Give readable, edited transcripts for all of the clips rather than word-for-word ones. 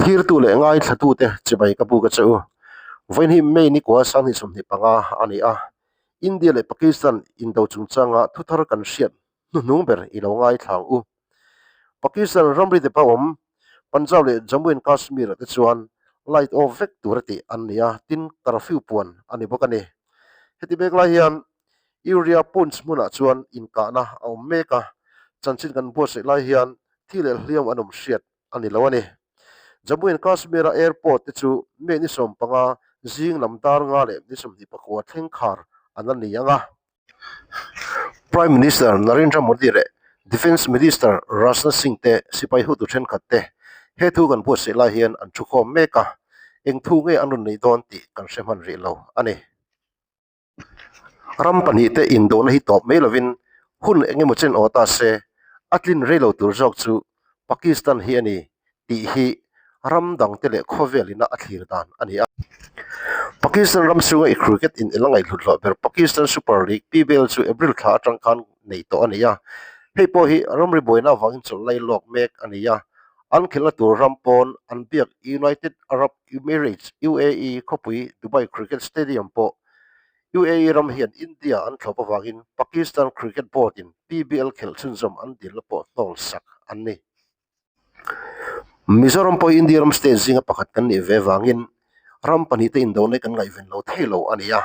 Thlirtu leh ngaithlatute chibai ka buk a che u. Vawiin hi May nikua 2025 a ni a, India leh Pakistan indo chungchanga thuthar kan hriat hnuhnung ber i lo ngaithla ang u. Pakistan ramri depa awm Punjab leh Jammu and Kashmir ah te chuan light off vek tur a tih an ni a, tin curfew puan a ni bawk a ni. Heti mek lai hian Urea Poonch hmunah chuan inkahna a awm mek a, chanchin kan buatsaih lai hian thi leh hliam an awm hriat a ni lo a ni. Jammu and Kashmir-a airport te chu May ni 15 zing lam dar nga leh ni 24 thleng khar an la ni ang a. Prime Minister Narendra Modi leh Defence Minister Rajnath Singh te sipai hotu thenkhat te he thu kan buatsaih lai hian an thukhawm mek a, eng thu nge an rawn neih dawn tih kan hre hman rih lo a ni. Ram pahnihte indawhna hi tawp mai lovin hun eng emaw chen aw ta se, a tlin rei lo tur zawk chu Pakistan hi a ni tih hi ram dangte leh khawvel ina a thlir dan a ni a. Pakistan ram chhunga i cricket in ela ngaihhlut hlawh ber Pakistan Super League, PBL, chu April thla atang khan nei tawh a ni a. Hei pawh hi ramri buaina avangin chawlh lai lawk mek a ni a. An khelhna tur ram pawn an biak United Arab Emirates, UAE, khawpui Dubai Cricket Stadium pawh UAE ram hian India an thlawp avangin Pakistan Cricket Board-in PBL khelh chhunzawm an dilna pawh hnawl sak an ni. Mizoram pawh hi India ram state zinga pakhat kan nih ve vangin ram pahnihte indona hi kan ngaihven lo thei lo a ni a.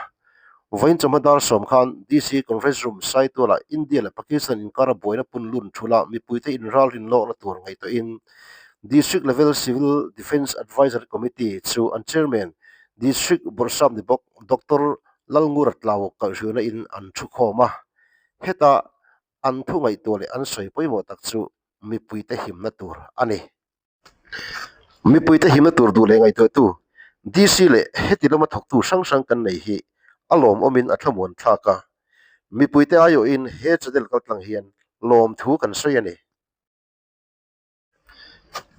Vawiin chawhma dar sawm khan DC Conference Room Saitualah India leh Pakistan inkara buaina pun lun thula mipuite inralrin lawkna tur ngaihtuahin District Level Civil Defence Advisory Committee chu an Chairman District Bawrhsap ni bawk Doctor Lalngura Tlau kaihhruina in an thukhawm a. Heta an thu ngaihtuah leh an sawi pawimawh tak chu mipuite himna tur a ni. Mipuite himna tur duh leh ngaihtuahtu DC leh heti lama thawktu hrang hrang kan nei hi a lawmawmin a thlamuan thlak a. Mipuite aiawhin he channel kaltlang hian lawmthu kan sawi a ni.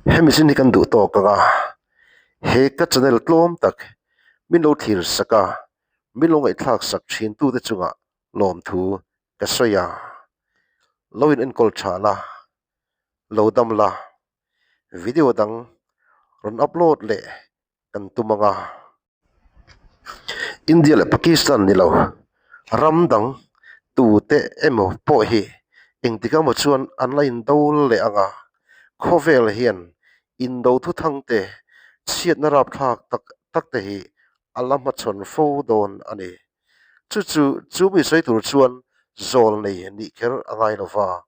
Hemi zin hi kan duh tawk ang a, he ka channel tlawm tak min lo thlir sak a, min lo ngaihthlak sak thin tute chungah lawmthu ka sawi a. Lo in enkawl tha la, lo dam la, video dang rawn upload leh kan tum ang a. India leh Pakistan ni lo, ram dang tute emaw pawh hi engtik emaw chuan an la indo leh ang a, khawvel hian indo thuthang te, chhiatna rapthlak tak tak te hi a la hmachhawn fo dawn a ni. Chu chu chu mi sawi tur chuan zawl nei nih kher a ngai lo va,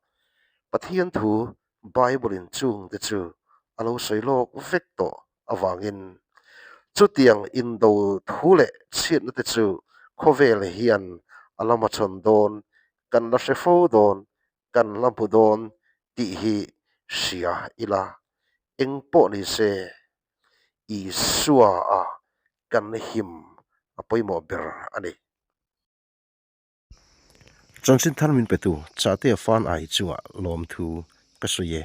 Pathian thu Bible in chung te chu a lo sawi lawk vek tawh avangin chutiang indo thu leh chhiatna te chu khawvel hian a la hmachhawn dawn, kan la hre fo dawn, kan la hmu dawn tih hi hria ila eng pawh ni se Isua a kan him a pawimawh ber a ni. Chanchin thar min petu Chahtea Fan Ai chungah lawmthu ka sawi e.